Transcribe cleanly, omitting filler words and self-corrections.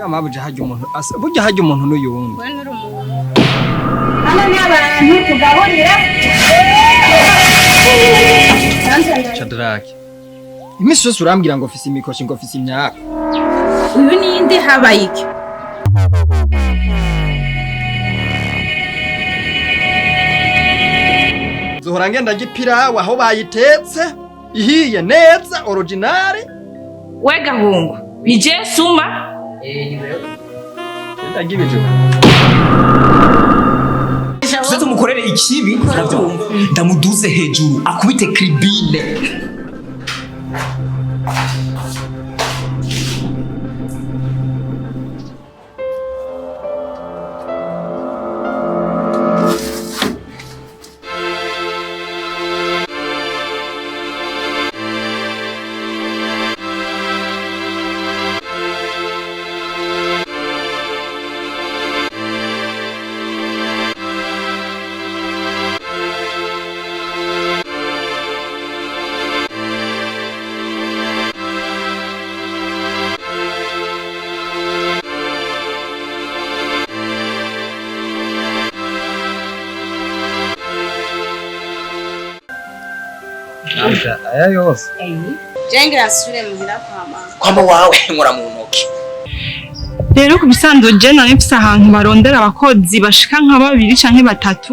Mabuja harya umuntu burya harya umuntu n'uyundi. Hano ni abantu tugaburira. Shadrake, iminsi yose urambwira ngo mfise imikoshi, ngo mfise imyaka. Uyu ninde? Habaye iki? Zohora ngenda gipirawu aho bayitetse ihiye neza originale. We gahungu, nije suma. Ngenda gibijumbu. Tuze tumukorere ikibi, urabyumva, ndamuduze hejuru akubite kribine. Aya yose. Jengira nsubire muhira kwa mama. Kwama wawe nkora mu ntoki. Rero ku bisanzwe je nari mfise ahantu barondera abakozi bashika nka babiri canke batatu.